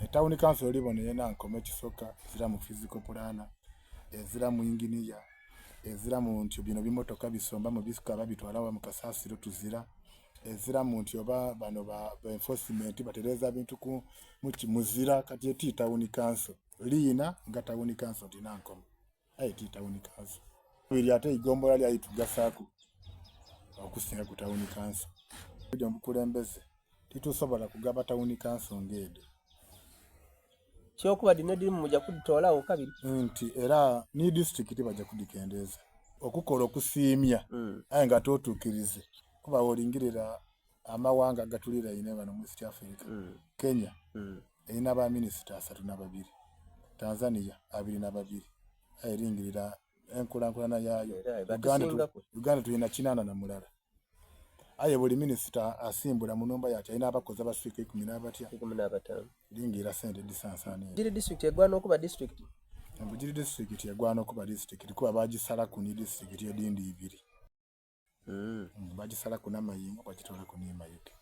Etawuni kanso olibona ey'e Nankoma ekisoka eziramu physical planner, eziramu yinginiya, eziramu nti bino bimotoka bisomba mu bikaba bitwala wa mu kasasiro tuzira, eziramu nti oba bano ba enforcement batereeza bintu ku muzira kati eyo ti tawuni kanso. Liina nga tawuni kanso nti Nankoma. aye ti tawuni kanso. Biri ate eigombolola lyalitugasaaku okusinga ku tawuni kanso. Oja mu bukulembeze titusobola kugaba tawuni kanso ng'edho. Kyokuba dhino edhirimu muja kudhitoolagho kabiri. Nti era ni disitulikiti baja kudhikendeeza. Okukola okusiimya mm. aye nga totuukirize kuba wolingirira amawanga agatuliraine ghano mu East Africa mm. Kenya mm. erina ba minisita 32 Tanzania 22 aye eringirira enkulankulana yaayo Uganda tulina kinana na mulala aye buli minisita asimbula mu numba yati alina abakozi abaswika ikumi n'abatya lingira sente edisansaana Bugiri district egwana okuba district Bugiri district egwana okuba district kuba bagisalaku ni district edindi ibiri Mm. Mm, bagisalaku n'amayingo bagitoolaku ni mayuge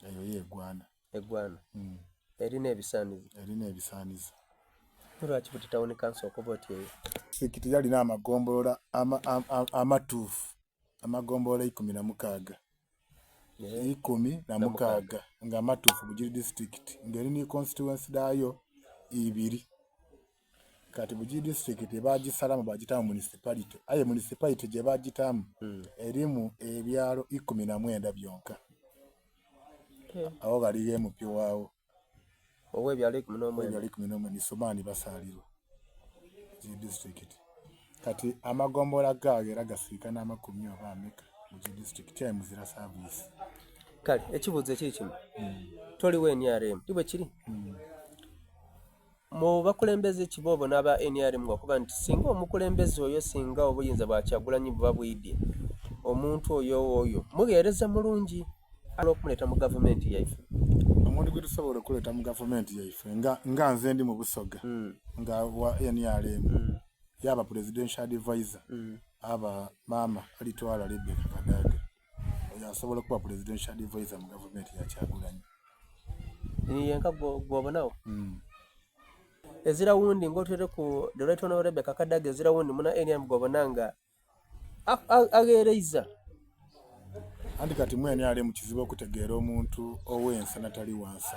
eyo yo egwana egwana mm. erina ebisaanizo erina ebisaanizo lwaki buti tawuni kanso okuba oti eyo disitulikiti yalina amagombolola amatuufu amagombolola 16 16 nga matuufu Bugiri disitulikiti ng'eri ni constituency dhaayo ibiri Kati Bugiri disitulikiti baagisalamu baagitaamu municipality aye municipality gye baagitaamu mm. erimu ebyalo 19 byonka. Okay. Awo ghaligho MP waawo ow'ebyalo 19 ebyalo 19 ni Sumaani basaalirwa Bugiri disitulikiti. Kati amagombolola gaago era gasiika n'amakumi oba ameka Bugiri disitulikiti aye muzira saaviisi. Kale ekibuuzo ekiri kino mm. toli wa NRM ti bwe kiri? Mm. Mu bakulembeze ki b'obona aba nrm nga bakoba nti singa omukulembeze oyo singa obuyinza bwa Kyagulanyi buba bwidhye, omuntu oyo oyo mugheereza mulungi asobola okumuleeta mu gavumenti yaife? Omuntu gwe tusobola okuleeta mu gavumenti yaife nga, nga nze ndi mu Busoga mm. nga wa nrm mm. yaba presidential advisor mm. aba maama alitwala Rebecca Kadaga oyo asobola okuba presidential advisor mu gavumenti ya Kyagulanyi. Ni yenka gwobonawo mm. Ezira wundi ng'otwere ku the right honorable Rebecca Kadaga ezira wundi muna NRM gwobona nga agheereiza. Anti kati mu NRM kizibu okutegeera omuntu ow'ensa natali wansa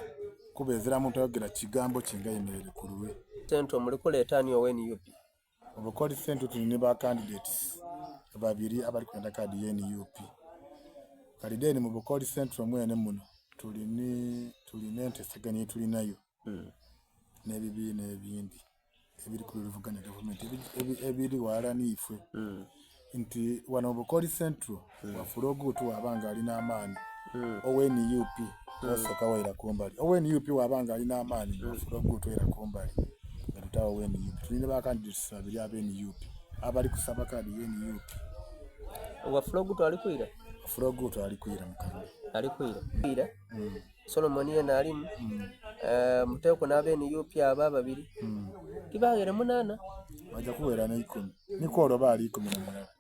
kuba ezira muntu ayogera kigambo kinga ayemereire ku lulwe. Sente muli kuleeta ani owa NUP? Obukoli Central tuli ni ba candidates babiri abali kwenda kaadi ye NUP. Kali then mu Bukoli Central mwene muno tuli ni tuli n'enteeseganya ye tuli nayo mm. n'ebibiina ebindi ebiri ku luvuganya gavumenti ebiri wala n'ife mm. nti wano mu Bukoli Central mm. wafula oguutu waba nga alina amaani mm. owe NUP mm. osooka waira kumbali owe NUP waba nga alina amaani mm. wafula oguutu waira kumbali nga tutawo owe NUP tulina ba candidates babiri abe NUP abali kusaba kaadi ye NUP wafula oguutu ali kwira wafula oguutu ali kwira mu kalulu ali kwira kwira mm. Solomon yena alimu mm. uh, muteeko n'abe NUP abo ababiri mm. tibaghere munaana baja kuwera n'eikumi niko olwo baali 11.